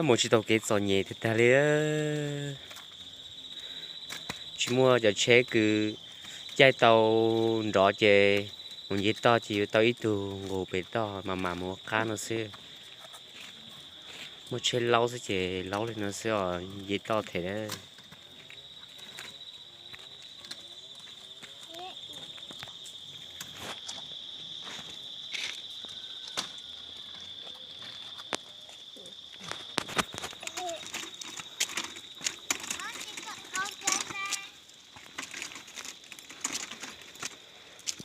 Mus tsis taug kev txom nyem tag tag li. Tsis muaj cov tsheb kws caij tau nrov ces mus nce toj ces yuav tau ib tug nqus pem toj mas mam mus ua qab no xwb. Muaj tsheb laub xwb ces laub li no xwb os, nce toj them na.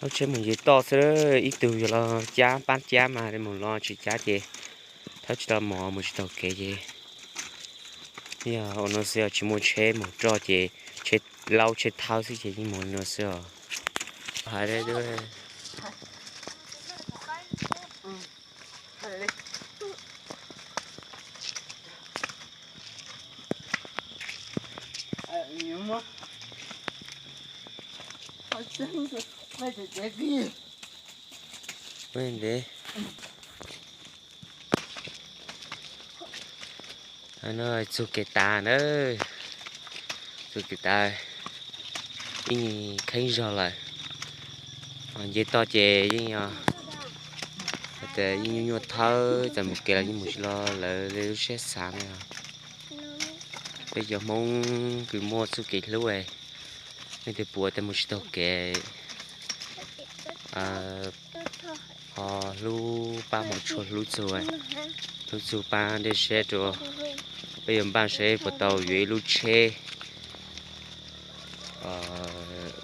Laub tsheb mus nce toj xwb, ib tug yuav los cab pab cab mas mus los tsis cab ces thawb tsis tau mov mus tsis taug kev ces yog ua no xwb os, tsis muaj tsheb mus roj ces tsheb laub tsheb thawb xwb ces yeej mus li no xwb os. Hais li ntev. No txug kev tav na, txug kev tav, yeej kheeb zog lawm. Nce toj ces yeej, yeej nyuaj nyuaj thawb, txawm mus kev los yeej mus tsis los lawv li lub siab xav na. Peb cov Hmoob kws muaj txuj kev hlub, leej twg pum tes mus tsis taug kev, ho hlub pab mus tshua hlub txug, hlub txug pab ntiaj teb rua. Peb yuav npaj seb puas tau yuav ib lub tsheb,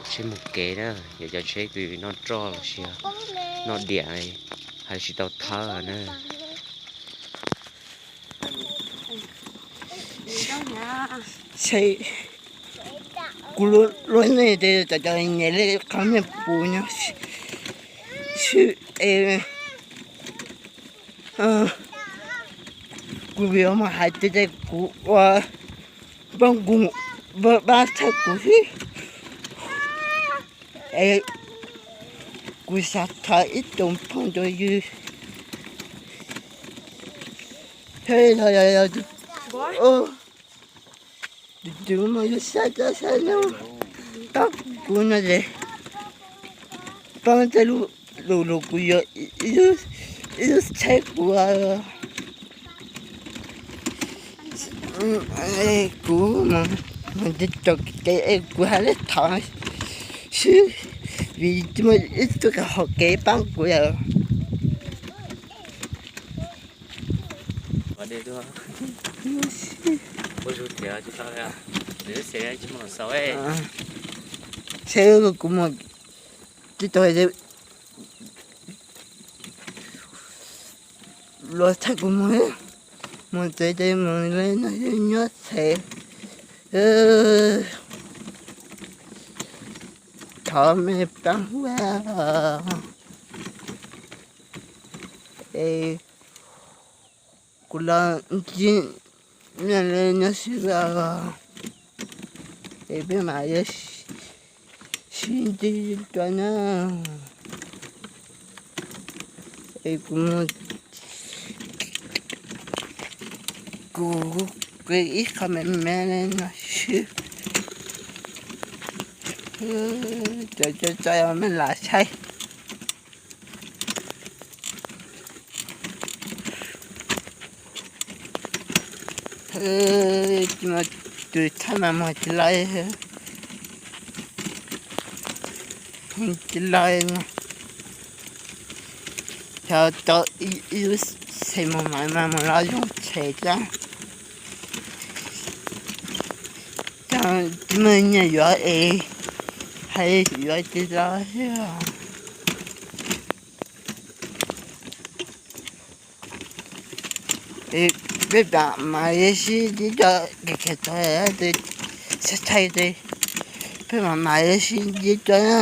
tsheb mus kev na, yog cov tsheb kws noj roj los sis noj diam, hais tsis tau thawb na. Kuv luag nej tes cov cov nyem li qhov niag puv nyob sib es, kuv yuav mus hais tias kuv ua poj nkuj, pab txhawb kuv xwb. Es kuv xav thov ib tsoom phooj ywg, thiab yog tus twg muaj ib lub tsheb, tsheb nyob tom kuv no ces pab txhawb lub lus, kuv yuav ib lub tsheb kuv, kuv mus tsis taug kev es kuv hais li thov xwb, vim tsis muaj ib tug hau kev pab kuv lawm. Seb kuv mus tsis taug, luag txhawb kuv mus, mus tsev ces mus li no nyob tsev. Thov mej pab hu es kuv los ntsib mej li no xwb os, es peb mam yuav sib ntsib dua na. Es kuv, kuv ib qho me me li no xwb. Cov tso tso mej lam saib. Tus tshaj mas mus tsis laib, mus tsis laib no. Xyov tau ib lub xeem mos maiv mas mus los zoo tshem thiab. Tsis muaj nyiaj yuav es hais yuav tsis tau thiab. Peb mam mam yuav sib ntsib dua, kheev kheev tau tus tshaj tshaj tes peb mam mam yuav sib ntsib dua na.